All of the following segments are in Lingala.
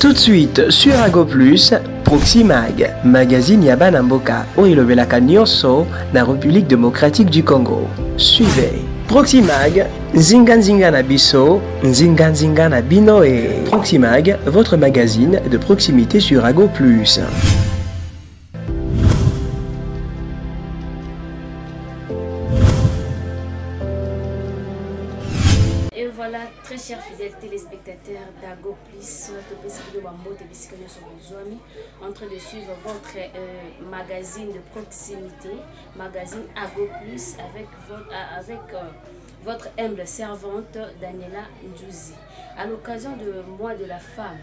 Tout de suite sur Ago Plus, Proximag, magazine ya bana mboka oyo elobelaka nyonso na République démocratique du Congo. Suivez Proximag, nzinga nzinga na biso, nzinga nzinga na bino et Proximag, votre magazine de proximité sur Ago Plus. Et voilà, très chers fidèles téléspectateurs d'Ago Plus, topesi bino bambote bisika nyonso bozwami en train de suivre votre euh, magazine de proximité, magazine Ago Plus avec, votre, euh, avec euh, votre humble servante Daniela Ndjouzi. À l'occasion de mois de la femme,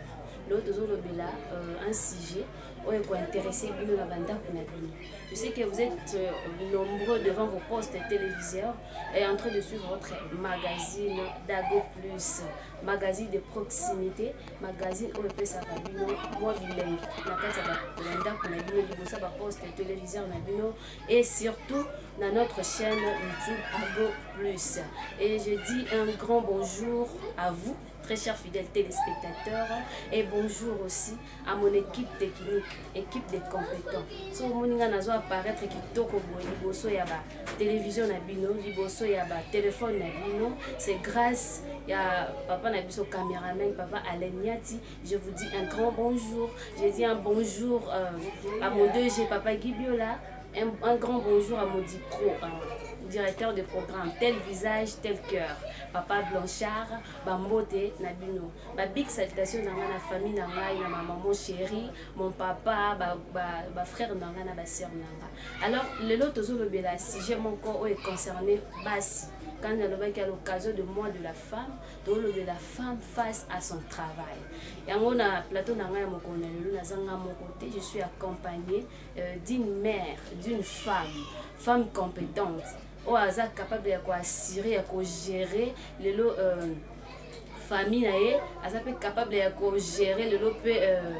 l'autre tozolobela euh, un sujet oyo ekointeresse bino na bandako na bino. Je sais que vous êtes euh, nombreux devant vos postes téléviseurs et en train de suivre votre magazine d'Ago Plus, magazine de proximité, magazine oyo epesaka bino mwa bilengi na kati ya bandako na bino liboso ya baposte téléviseur na bino et surtout na notre chaîne YouTube Ago Plus. Et je dis un grand bonjour à vous, très chers fidèles téléspectateurs, et bonjour aussi à mon équipe technique, équipe de compétents. So omoni nga nazo apparaître kitoko boye liboso ya ba télévision na bino, liboso ya ba téléphone na bino, c'est grâce ya papa na biso caméraman, papa Alain Niati. Je vous dis un grand bonjour. Je dis un bonjour euh, à mon DG papa Guy Biola, un, un grand bonjour à mon Pro, euh, directeur de programme, tel visage, tel cœur. Papa Blanchard, bambote na bino. Ba big salutation na nga na famille na ngai, na ma maman chérie, mon papa, ba, ba, ba frère na nga na ba sœur na nga. Alors lelo tozolobela sujet moko oyo concerné basi. Quand nalobaki à l'occasion de mois de la femme, tolobela femme face à son travail. Yango na plateau na ngai ya mokolo na lelo naza nga moko te, je suis accompagnée euh, d'une mère, d'une femme, femme compétente, oyo aza capable ya koassurer, ya kogérer lelo euh, famille na ye, aza mpe capable ya kogérer lelo mpe euh,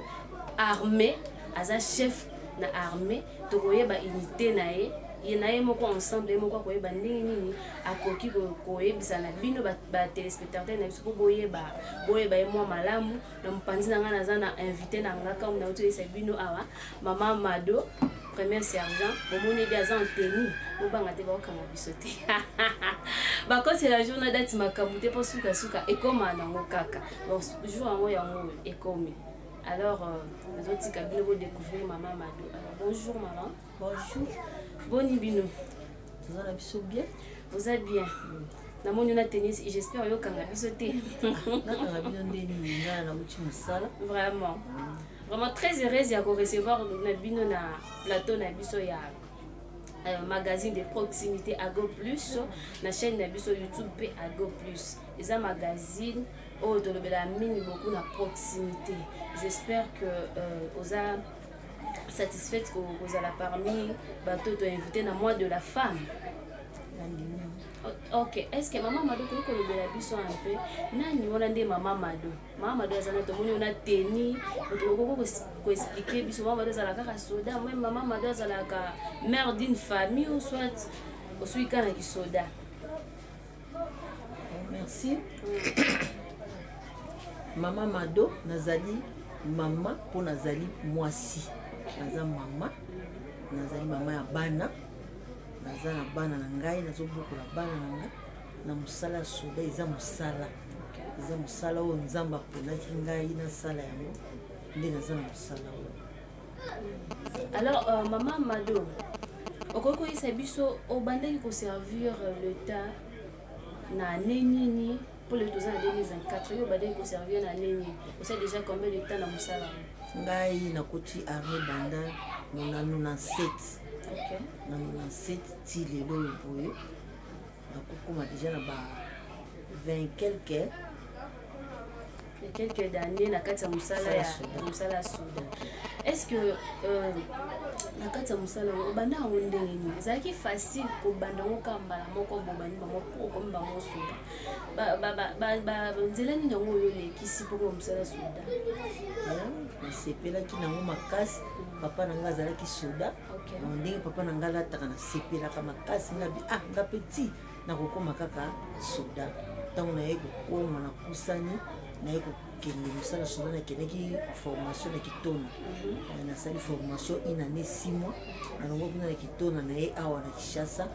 armée, aza chef na armée, tokoyeba unité na ye ye na ye moko ensemble ye moko akoyeba ndenge nini akoki koyebisa na bino batelespectateur na biso mpo boyeba boyeba ye mwa malamu. Na mopanzi na ngai naza na invité na nga comme nauti koyebisa bino awa, mama Mado, premier sergent. Bomoni ebi aza en tenue, bobanga te, bakokanga biso te, bakosela jour na date makambo te, mpo sukasuka ekóma nango kaka. Bon, jour yango yango oyo ekomi. Alors euh, nazotika bino bodécouvrir mama Mado. Alors bonjour maman. Bonjour. Boni bino? Toza na biso bien. Oza bien? Namoni na tennis, j'espère oyokanga biso te. Nakanga bino nde nini? Ngai nauti mosala. Vraiment, vraiment très heureuse ya korecevoir na bino na plateau na biso ya euh, magazine de proximité Ago Plus na chaîne na biso YouTube mpe Ago Plus. Eza magazine oyo tolobela mingi beaucoup na proximité. J'espère que euh, oza satisfaite kozala parmi bato toinvité na mois de la femme. Nandimi. Ok, est ce que mama Mado koki kolobela biso un peu nani wana nde mama Mado? Mama Mado aza na tomoni ona teni, okoki koexplike biso mama Mado azalaka kaka soda moi? Mama Mado azalaka mère d'une famille ou soit osuki kaka na kisoda? Merci. Mama Mado, nazali mama mpo nazali mwasi, naza mama, nazali mama ya bana, naza na bana na ngai, nazobokola bana na ngai na mosala ya soda. Eza mosala, eza mosala oyo Nzambe aponaki ngai nasala yango, nde naza na mosala oyo. Alors euh, mama Mado, okoki koyisa biso obandaki koservir l'État na année nini? Mpo lelo toza na 2024, yo obandaki koservir na année nini? Osali déjà combien de temps na mosala yango? Ngai nakoti armée banda na 97. Ok. Na 97 ti lelo oyo boye, nakokoma déjà na ba 20 quelque quelques années na kati ya mosala ya mosala ya soda. Est ce que euh, na kati ya mosala yango obanda yango ndenge nini? Ezalaki facile kobanda yango kaka mbala moko bobandi bango mpo okomi bango soda? Nzela nini yango oyo olekisi mpo koma mosala ya soda? Nasepelaki nango makasi. Papa na ngai azalaki soda. Ndenge papa na ngai alataka, nasepelaka makasi. Ngabi ah, nga mpe ti nakokóma kaka soda. Ntango naye kokóma, nakusani, naye kokende. Kokende mosala soda, nakendaki formation na Kitona. Nasali formation une année 6 mois, nalongwa kuna na Kitona, na ye awa na Kinshasa.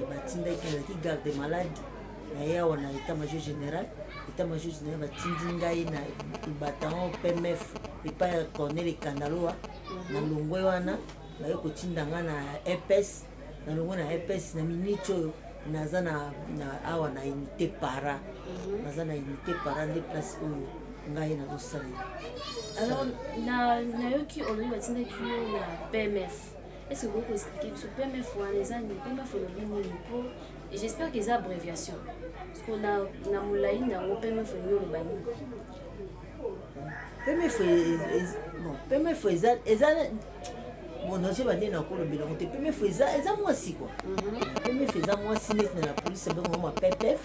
Batindaki, nazalaki garde malade na ye awa na état major général. État major général batindi ngai na bataillon PMF epai ya Cornel Ekandaloa. Nalongwe wana, baye kotinda ngai na EPS. Nalongwe na EPS, na minute oyo naza na awa na unité para. Naza na unité para, nde place oyo ngai nazosalela. Alors nayoki olobi batindaki yo na PMF. Est ce que okoki koexpliquer biso PMF wana eza nini? PMF olobi nini? Po j'espère que eza abréviation, parce que na molai na yango, PMF olingi oloba nini? PMF, bon, PMF eza, bon, nazoyeba nde nakolobela yango te. PMF eza mwasi kua. PMF eza mwasi neti na la police abengango ma PPF.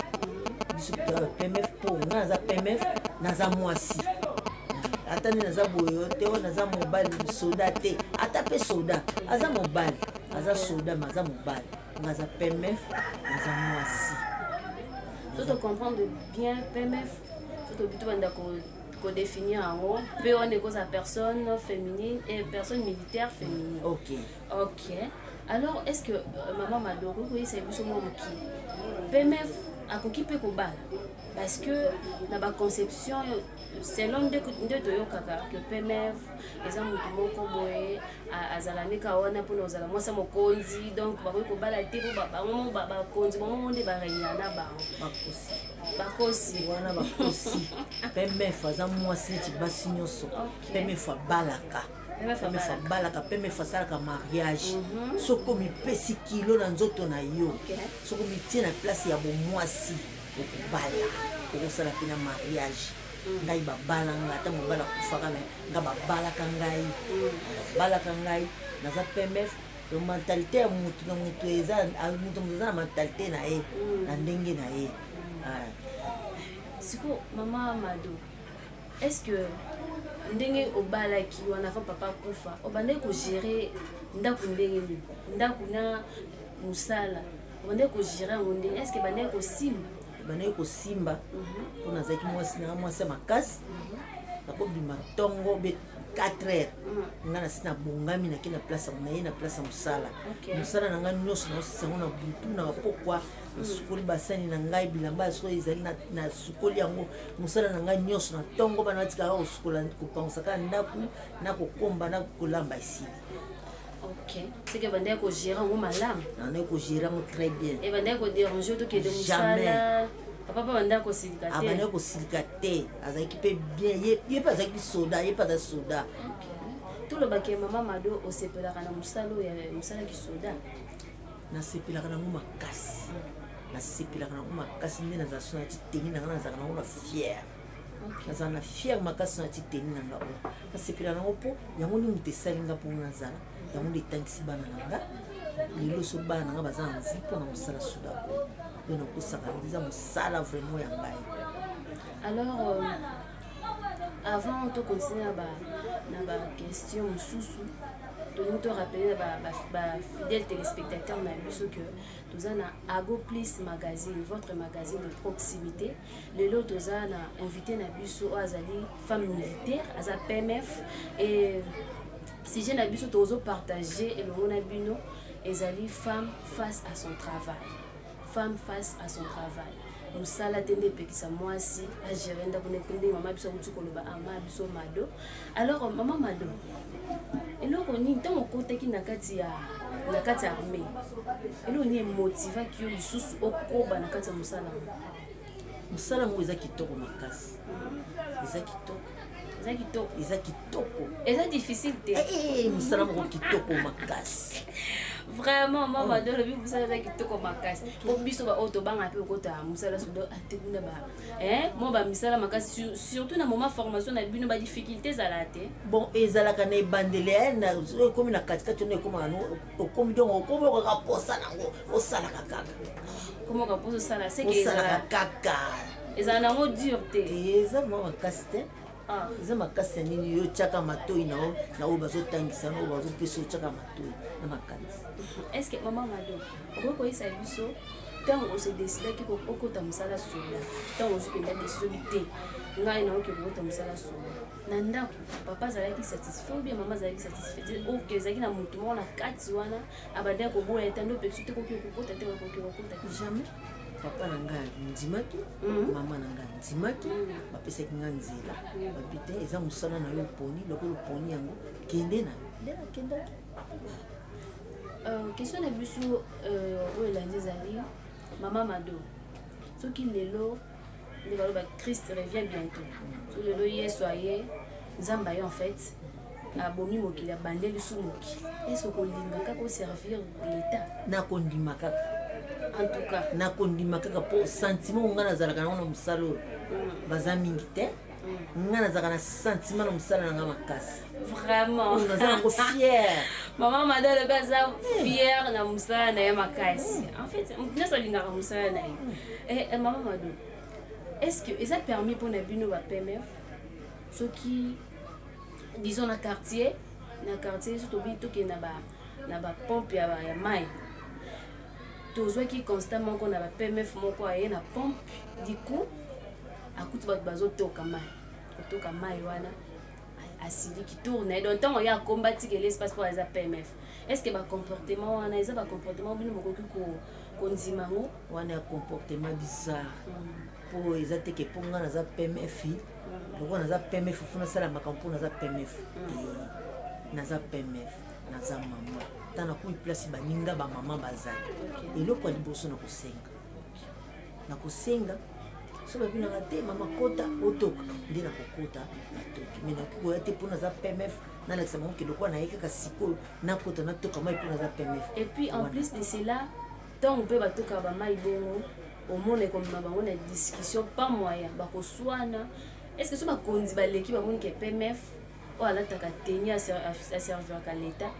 Biso PMF, mpo nga naza PMF, naza mwasi. Ata nde naza boyo te, oyo naza mobali soda te. Ata mpe soda aza mobali, aza soda, ma aza mobali. Nga aza PMF, naza mwasi. So to comprendre bien, PMF, so tobi tobanda kodéfinir yango mpe wana ekozala personne féminine et personne militaire féminine. Ok. Ok, alors est ce que mama Mado, okoki koyebisa biso mwa moki, PMF akoki mpe kobala? Parce que na baconception, selon nde toyokaka ke PMF eza motu moko boye azala ndeka wana mpona kozala mwasi ya mokonzi, donc bakoki kobala te mpo bango bakonzi, bango mo nde barenya na bango. Bakosi. Bakosi. Wana bakosi. PMF aza mwasi neti basi nyonso. PMF abalaka. PMF abalaka, PMF asalaka mariage. Soki omipesi kilo na nzoto na yo, soki omitie na place ya bomwasi, okobala, okosala mpe na mariage. Ngai babala nga, ata mobali akufaka, me nga babalaka ngai, babalaka ngai. Naza PMF. Donc mentalité ya mutu na mutu eza, mutu moto aza na mentalité na ye, na ndenge na ye. Siko mama Mado, est ce que ndenge obalaki wana, avant papa akufa, obandaki kogérer ndako ndenge nini? Ndako na mosala, obandaki kogérer yango ndenge, est ce que ebandaki kosimba? Ebandaki kosimba, mpo nazalaki mwasi nanga, mwasi ya makasi. Nakobima ntongo be 4 heures, nga nasi nabongami, nake na place na ye, na place ya mosala. Mosala na ngai nyonso naosisa yango na butu, na pokwa. Nasukoli basani na ngai, bilamba ya soko ezali, nasukoli yango. Mosala na ngai nyonso na ntongo, bana batikaka kosukola, kopangusa kaka ndako na kokomba na kolamba, esili. Ok, c'est que bandaki kogérer yango malamu. Nandaki kogérer yango très bien. Ebandaki kodéranger tokende mosala, papa mpe bandaki kosilika te? Abandaki kosilika te, azalaki mpe bien. Ye mpe azalaki soda, ye mpe azali soda. Tolobaki, mama Mado, osepelaka na mosala oyo ya mosala kisoda? Nasepelaka nango makasi, nasepelaka nango makasi. Nde nazala so na ti tenue na nga, nazalaka nango na fière, nazala na fière makasi na ti tenue na nga oyo. Nasepelaka nango mpo yango nde moto esali nga mpo nazala, yango nde etangisi bana na nga. Lelo so bana na nga baza na vie mpona mosala soda oyo. Oyo nakosaka, eza mosala vraiment ya ngai. Alors avant tocontinue na baquestion mosusu, tolingi torappeler na bafidèle téléspectateur na biso que toza na Ago Plus Magazine, votre magazine de proximité. Lelo toza na invité na biso oyo azali femme militaire, aza PMF, et sujet na biso tozopartage elongo na bino ezali femme face à son travail. Femme face à son travail, mosala te nde epekisa mwasi agérer ndako, ndenge mama biso akuti koloba, ama biso Mado. Alors mama Mado, eloko nini, ntango okotaki na kati ya armée, eloko nini emotivaki yo lisusu okoba na kati ya mosala yango? Mosala yango eza kitoko makasi, eza kitoko. Eza kitoko. Eza kitoko. Eza difficile te. Mosala moko kitoko makasi. Vraiment, mama Mado olobi mosala eza kitoko makasi. Po biso baoyo tobanga mpe okota mosala sodo ate kuna, ba mo bamisala makasi, surtout na moment formation na bino, badifficulté ezala te? Bon, ezalaka na ebandeli, ekomi na katikati wana, ekomaka, okomi, donc okomi okaka posa nango, osalaka kaka. Komoka mposa osala. Osalaka kaka. Ezala nango dur te? Eza mwa makasi te. Eza makasi ya nini? Yo tiaka matoi na yo na oyo bazotangisa, na oyo bazopesa, otiaka matoi na makanisi. Est ce que mama Mado okoki koyisa biso Ntango ose décidaki okota mosala soda, ntango ozwi mpenza décision bi te, ngai naoki kokota mosala soda, na ndako papa azalaki satisfait ou bien mama azalaki satisfait te? Ok, ezalaki na motu moko na kati wana abandaki koboya etando opekisi te, koki okokota te, koki okokota te? Jamais. Papa na ngai andimaki, mama na ngai andimaki, bapesaki ngai nzela. Babi te, eza mosala na yo oponi, lokola oponi yango, kende na yo. Nde nakendaki. Question na biso oyo elandi ezali: mama Mado, soki lelo nde baloba Christ revient bientôt, so lelo Yesu aye, Nzambe aye, en fait abomi mokili, abandeli su mokili, est-ce okolinga kaka oservir l'État? Nakondima kaka. En tout cas. Nakondima kaka, mpo sentiment oyo ngai nazalaka nango na mosala oyo, baza mingi te. Ngai nazalaka na sentiment na mosala na ngai makasi. Vraiment. Oyo naza yango fier. Mama Mado alobi aza fier na mosala na ye makasi. En fait, moto nyonso alingaka mosala na ye. Mama Mado, est ce que eza permis mpona bino ba PMF, soki disons na quartier, so tobi tokende na bapompe ya mai, tozwaki constat moko na ba PMF moko aye na pompe, du coup akuti bato bazotoka mai, kotoka mai wana, asiliki, tour na ye, donc ntango ye akomba, atikeli espace mpo aza PMF, est ce que bacomportement wana eza bacomportement bino bokoki kondima yango? Wana ya comportement bizarre, mpo eza teke mpo ngai naza PMF. Lokola naza PMF, faut nasala makambo mpo naza PMF te. Naza PMF, naza mama. Ta nakomi place baninga bamama bazali, eloko ya liboso nakosenga, so babinanga te, mama kota otoka, nde nakokota, natoki. Mais nakoki koya te mpo naza PMF, nalakisa bango ke lokola naye kaka sikoyo, nakota natoka mai mpo naza PMF. Et puis en plus de cela, ntango mpe batokaka bamai bongo, omona ekomema bango na discussion, pas moyen bakoswana. Est ce que so bakonzi baleki, bamoni ke PMF oyo alataka tenue aserviraka l'État,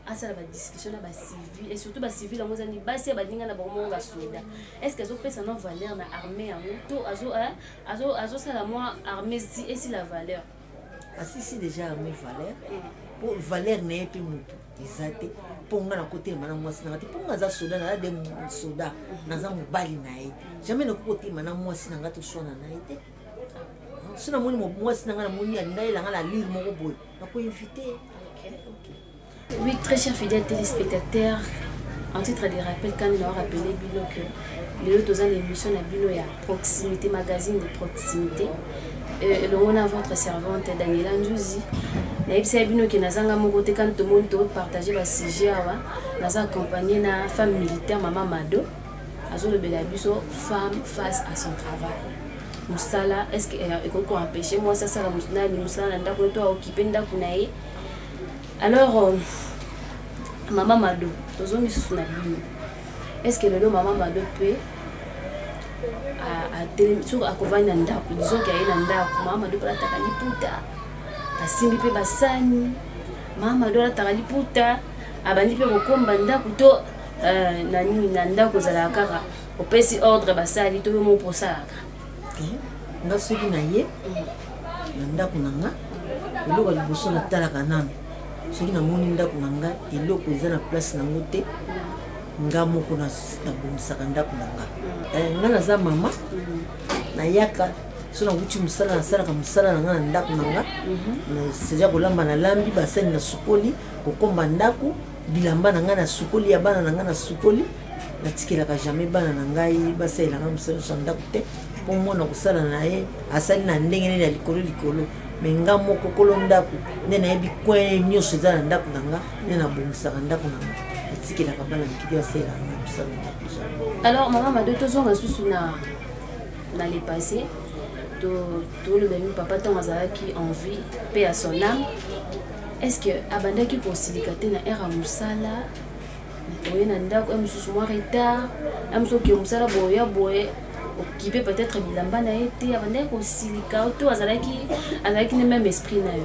asala badiscussion na bacivil, et surtout bacivil yango ezani basi ya baninga na bango moko basoda, est ce que azopesa no valeur na armée yango to azosala mwa armée esila valeur? Asisi déjà armée valeur, po valeur na ye mpe motu eza te. Mpo nga nakotelema na mwasi nanga te, mpo nga aza soda, naza de soda, naza mobali na ye. Jamais nakoki kotelema na mwasi na nga toswana na ye te. So namoni mwasi na nga, namoni alinga yelanga na lire moko boye, nakoinvite. Oui, très chers fidèles téléspectateurs, en titre de rappel, quand nous avons rappelé bino que lelo toza na émission na bino ya proximité, magazine de proximité, elongo na votre servante Daniela Nzuzi. Nayebisa ye bino ke nazanga moko te. Quand tomoni topartage basujet awa, naza accompagné na femme militaire mama Mado, azolobela biso femme face à son travail, mosala. Est ce que ekoki koempêche mwasi asala nani mosala na ndako to aokipe ndako na ye? Alors mama Mado, tozongi susu na bino. Est ce que lelo mama Mado mpe atelemi, soki akovandi na ndako, disons ke aye na ndako, mama Mado mpe alataka liputa, asimbi mpe basani, mama Mado alataka liputa, abandi mpe kokomba ndako, to na nini na ndako ezalaka kaka opesi ordre basali, to yo moko mpo osalaka? Nga soki na ye na ndako na nga, eloko ya liboso natalaka nano, soki namoni ndako na nga eloko eza na place nango te, nga moko nabongisaka ndako na nga. Nga naza mama, nayaka so nakuti mosala, nasalaka mosala na nga na ndako na nga. Seja kolamba nalambi, basani nasukoli, kokomba ndako, bilamba na ngai nasukoli, ya bana na ngai nasukoli. Natikelaka jamais bana na ngai basalelanga mosala nyonso ya ndako te, mpo mwana kosala na ye asali na ndenge nini ya likolo likolo. Mais nga moko kolo ndako nde nayebi coin nyonso eza na ndako na nga, nde nabongisaka ndako na nga. Natikelaka bana mike te basalelaka nga mosala na ndako, jamais. Alors mama Mado, tozonga susu na le passé. Tolobeli papa ntango azalaki en vie, paix à son âme, est ce que abandaki kosilika te na heure ya mosala, oye na ndako ya mosusu mwa retard ya mosusu, oke mosala boye ya boye, okipe peut-être bilamba na ye te, abandaki kosilika to azalaki na même esprit na yo?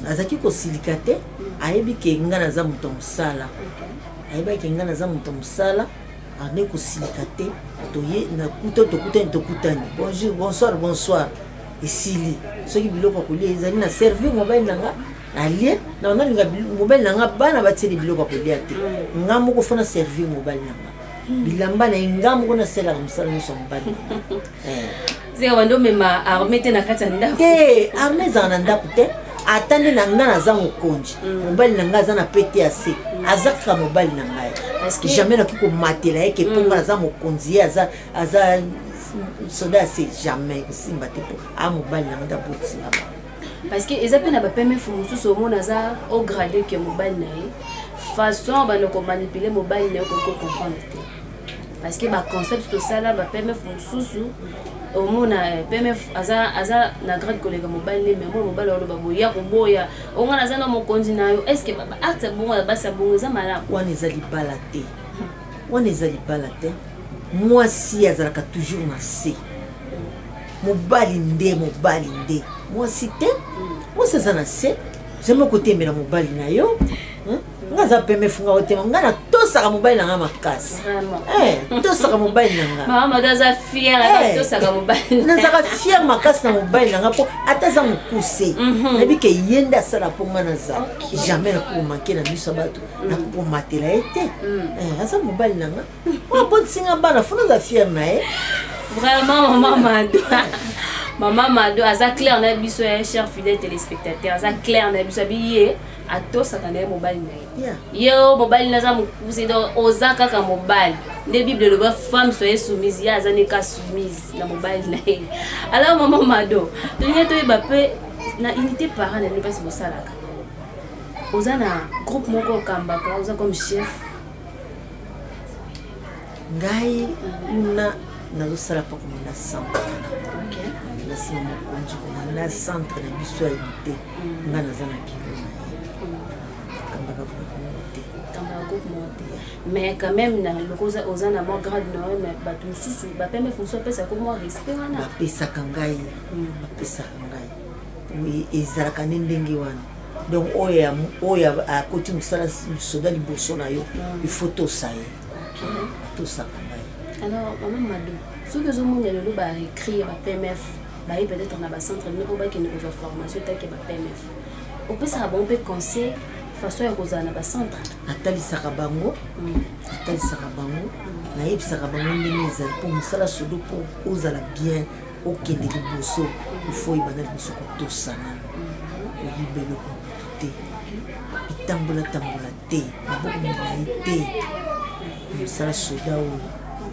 Azalaki kosilika te. Ayebi ke nga naza moto ya mosala, ayebaki ke nga naza moto ya mosala, ande kosilika te. Toye nakuta, tokutani, tokutani, bonjour, bonsoir, bonsoir, esili. Soki biloko ya kolia ezali, na servir mobali na nga alie. Na nalinga mobali na nga, bana batieli biloko ya kolia te, nga moko faut na servir mobali na nga. Bilamba na ye nga moko nasalaka mosala nyonso ya mobali. Zeka bando omema arme te na kati ya ndako. Te, arme ezala na ndako te. Ata nde na nga naza mokonzi, mobali na ngai aza na pete ya se, aza kaka mobali na ngai. Jamais nakoki komatela ye ke mpo nga naza mokonzi, ye aza soda ya se. Jamais, kosimba te, mpo a mobali na ngai nde abotisinga bango. Parce que eza mpe na baPMF mosusu, omona aza au grade ke mobali na ye, façon bando komanipule mobali na ye, okoki kocomprendre te. Parce que baconcept tosala, baPMF mosusu, omona PMF aza na grade koleka mobali ne, mais mona mobali aloba boya koboya onga naza na mokonzi na yo. Est ce que baacte ya bongo ya basi ya bongo eza malamu? Wana eza libala te, wana eza libala te. Mwasi azalaka toujours na se, mobali nde mobali nde, mwasi te. Mwasi aza na se, jamais kotemela mobali na yo. Nga aza peme funga kotema, nga natosaka mobali na nga makasi. Tosaka mobali na nga. Nazalaka fier makasi na mobali na nga, mpo ata aza mokuse, nayebi ke ye nde asala mpo nga naza. Jamais nakomanke na miso ya bato, nakomatela ye te. Aza mobali na nga, oyo abotisinga bana, fo naza fier na ye. Vraiment, mama Mado, mama Mado aza clair na biso ya cher fidèle téléspectateur, aza clair na biso, abi ye atosaka na ye mobali na ye. Ye oyo mobali naza mokuse, donc oza kaka mobali nde Bible eloba femme soye soumise, ye aza neka soumise na mobali na ye. Alors mama Mado, tolingi toyeba mpe na unité parent na bino, mpasi bosalaka, oza na groupe moko okambaka, oza comme chef? Ngai kuna nazosala mpo komanda centre na nsima mokonzi, komanda centre na biso ya unité. Ngai naza na biro na ye, kambaka groupe moko te. Kambaka groupe moko te, mais quand même na loko oza na mwa grade na yo, mais bato mosusu bapeme mosusu apesaka mwa respect wana. Bapesaka ngai, bapesaka ngai. Ezalaka nde ndenge wana. Donc oyo akoti mosala soda liboso na yo, il faut tosa ye, tosaka ngai. Alors mama Mado, soki ozomona lelo barecrue ba PMF, baye peut-être na bacentre bino mpo bakende kozwa formation etake ba PMF, opesaka bango mpe conseil façon ya kozala na bacentre? Natalisaka bango, natalisaka bango, nayebisaka bango ndenge ezali mpo mosala sodo, mpo ozala bien, okende liboso, ifo oyebana liboso kotosana, oyiba eloko motu te, bitambola tambola te, maboko milai te. Mosala soda oyo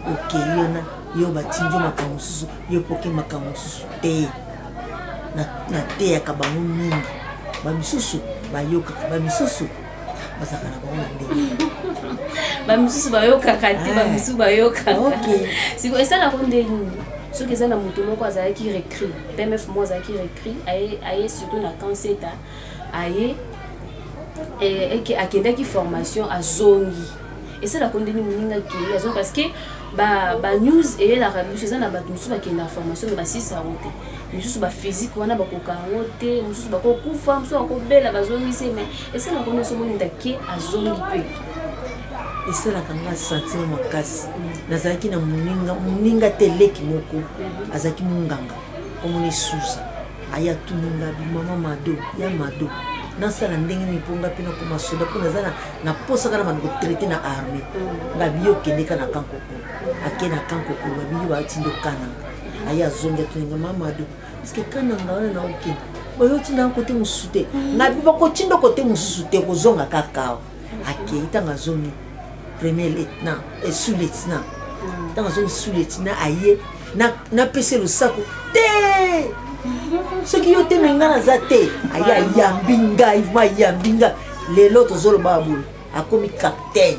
okei wana, yo batindi yo makambo mosusu, yo poke makambo mosusu te. Nateyaka bango mingi, bamisusu bayokaka, bamisusu bazalaka na bango na ndenge. Bamisusu bayokaka te, bamisusu bayokaka. Siko esalaka ndenge nini soki eza na moto moko azalaki recrue, PMF moko azalaki recrue, aye surtout na kanseta, aye eke akendaki formation, azongi, esalaka ndeni moninga akei, azongi? Parce que banews eyelaka biso, eza na bato mosusu bakendaka formation me basisa yango te, mosusu baphysique wana bakoka yango te, mosusu bakokufa, mosusu bakobela, bazongisi. Mais esalaka nyonso omoni moto ake, azongi mpe? Esalaka nga sentiment makasi. Nazalaki na moninga, moninga te, leki moko azalaki monganga, komona Esuza, aya tuninga bi: "Mama Mado, ya Mado, nasala ndenge nini mpo nga mpe nakoma soda, mpo naza na posaka na bando kotraite na armée?" Nga biyo okendeka na Kankokolo, ake na Kankokolo, babiyo batinda Okananga. Aye azongi, atuninga: "Mama Mado, parce Kananga wana na okende, bayotinda kote mosusu te?" Nga bi: "Bakotinda kote mosusu te, kozonga kaka awa." Akei, ntango azongi premier lieutenant, sous lieutenant. Ntango azongi sous lieutenant, aye napesi losako te: "Soki yo te, me ngai naza te." Aye ayambi ngai, ma ayambi ngai. Lelo tozoloba boye, akomi capitaine.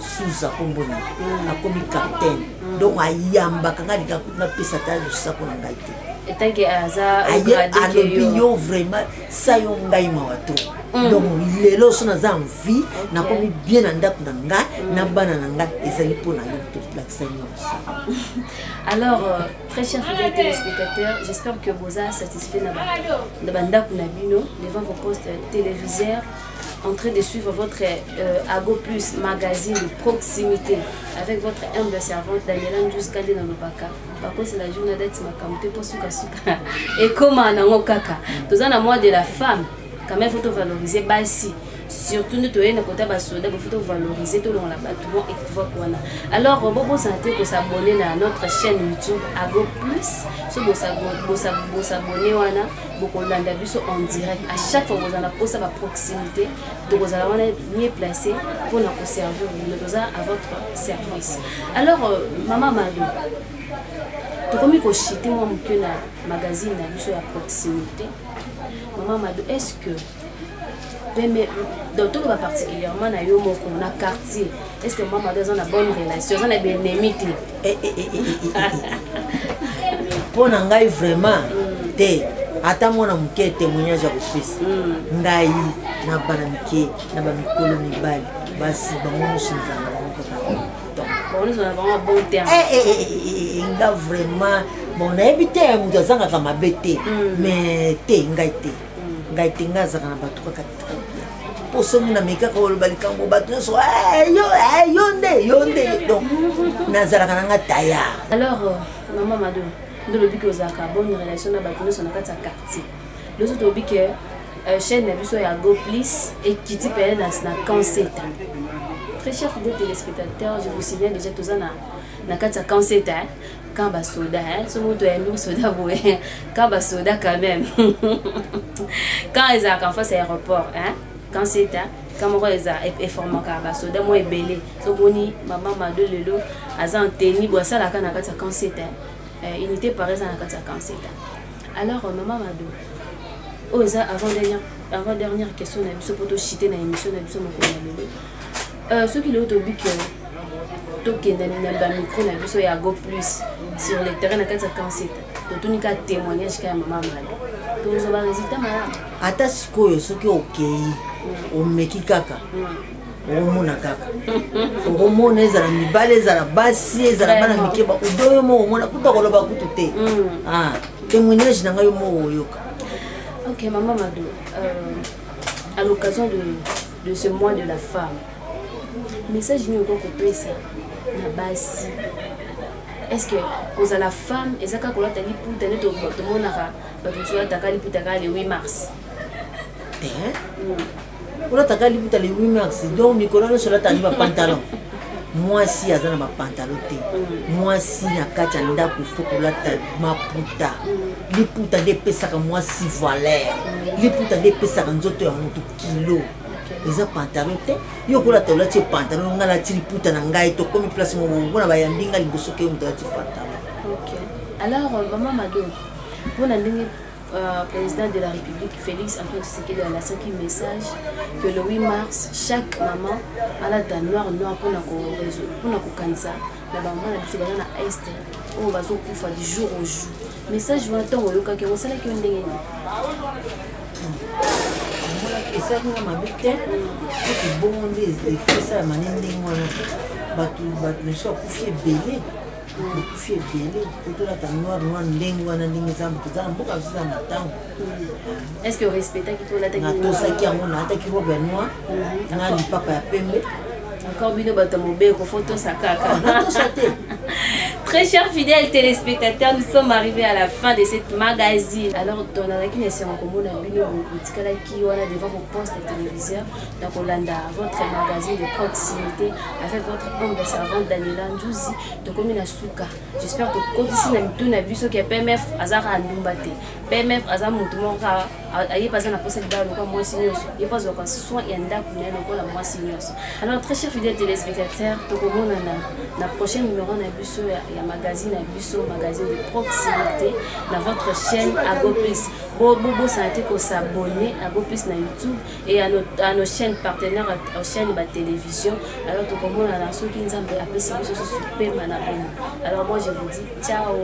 Suza kombo na ye, akomi capitaine. Donc ayambaka ngai, alinga napesa ta losako na ngai te. Etanke aza aye alobi: "Yo vraiment sa yo ngai mawa to." Donc lelo so naza en vie, nakomi bien na ndako na ngai na bana na ngai, ezali mpo na yo tolakisa nyonso. Alors très chers fidèles téléspectateurs, j'espère que boza satisfait na bandako na bino, devant vos postes téléviseurs, en train de suivre votre Ago Plus magazine de proximité avec votre humble servante Daniela Ndjous Kande na lobaka. Bakosela jour na date makambo te, mpo sukasuka ekóma nango kaka. Toza na mois de la femme, quand même faut tovaloriser basi. Surtout nde toye na kota basoda, bofo tovaloriser, tolongola bato mwa équivoque wana. Alors bobosana te kosabonner na notre chaîne YouTube Ago Plus. So bosabonner wana, bokolanda biso en direct à chaque fois bozala na posa baproximité. Tokozala wana mieux placé mpona koservir bino, toza à votre service. Alors mama Mado, tokomi kochuter mwa moke na magazine na biso ya proximité. Mama Mado, est ce que peme, donc toloba particulièrement na yo moko na quartier, est ce que mama Mado aza na bonne relation, aza na baennemi te? Mpo na ngai vraiment te. Ata mwana moke, témoignage ya kopesa ngai na bana mike na bamikolo, mibali, basi, bango nyonso nzala na bango kaka. Bango nyonso na bango bon terme. Nga vraiment, bon, nayebi te, moto azangaka mabe te, mais te, ngai te, ngai te. Ngai azalaka na bato kaka très bien, mpo soki nameki kaka oloba likambo, bato nyonso: "Eh, yo, eh, yo nde, yo nde." Donc nazalaka na nga tayar. Alors mama Mado, nde olobi ke ozalaka bonne relation na bato nyonso na kati ya quartier. Loso tolobi ke chaîne na biso ya Go Plus ekiti pene na Kanseta. Très chers fidèles téléspectateurs, je vous signale déjà toza na kati ya Kanseta, hein? Camp basoda, hein? So moto ayambi soda boye, camp basoda quand même, camp ezalaka en face ya aéroport, hein? Kanseta, camp moko eza eformaka basoda mwa ebele. Somoni mama Mado lelo aza en tenue boye, asalaka na kati ya Kanseta, unité par eza na kati ya Kanseta. Alors mama Mado, oyo eza avant dernière question na biso mpo tochuter na émission na biso mokolo na lelo. Soki lelo tobi ke tokende na bamicro na biso ya Go Plus sur le terrain na kati ya Kanseta, totuni ka témoignage ka ya mama Mado, tozwa barésultat malamu? Ata sikoyo, soki okei, omeki kaka, okomona kaka, okomona, ezala mibali, ezala basi, ezala bana mike, odo yo moko omona kuta koloba kutu te. Ah, témoignage na ngai, yo moko oyoka. Ok, mama Mado, à l'occasion de ce mois de la femme, message nini okoki kopesa na basi? Est ce que kozala femme eza kaka kolata liputa nde tomonaka bato mosusu balataka liputa kaka le 8 mars? Te, olataka liputa le 8 mars, donc mikolo nyonso olataka ni bapantalon. Mwasi aza na bapantalon te. Mwasi na kati ya ndako, fo kolata maputa. Liputa nde epesaka mwasi valeur, liputa nde epesaka nzoto ya motu kilo, eza pantalon te. Yo kolata, olati pantalon, ngai nalati liputa na ngai, tokomi place moko mpona bayambi ngai liboso ke moto alati pantalon. Ok, alors mama Mado, mpona ndenge président de la République Félix Antoine Tshisekedi alasaki message que le 8 mars chaque maman alata noir noir mpona kokanisa na bamama na biso baza na Est oyo bazokufa du jour au jour, message wana ntongo oyokaki yango, osalaki yo ndenge nini? Esalaki nga mabe te. Soki bongo nde esalama ne ndenge wana, bato bato mosusu akufi ebele, bakufi ebele po tolata noir noir ndenge wana. Ndenge eza, toza na mboka biso, eza na ntango. Est ce que orespectaki to olataki? Natosaki yango, nalataki robe ya noir na lipapa ya pembe. Encore bino bato ya mobeko, fo tosa kaka. Natosa te. Très chers fidèles téléspectateurs, nous sommes arrivés à la fin de cette magazine. Alors, tonalaki na esengo komona bino botikalaki wana devant vos postes téléviseurs na kolanda votre magazine de proximité avec votre humble servante Daniela Nzuzi. Tokomi na suka. J'espère tokotisi na mitu na biso ke PMF azaka ndumba te. PMF aza mutu moko kaka aye aza na posa libala lokola mwasi nyonso, ye mpo azwaka soin ya ndako na ye lokola mwasi nyonso. Alors, très chers fidèles téléspectateurs, tokomonana na prochain numéro na biso ya magazine na biso, magazine de proximité na votre chaîne Ago Plus. Bobosana te kosabonner Ago Plus na YouTube et à nos chaînes partenaires, à chaîne batélévision. Alors tokomonana soki Nzambe apesi biso susu pema na bomo. Alors moi, je vous dis ciao.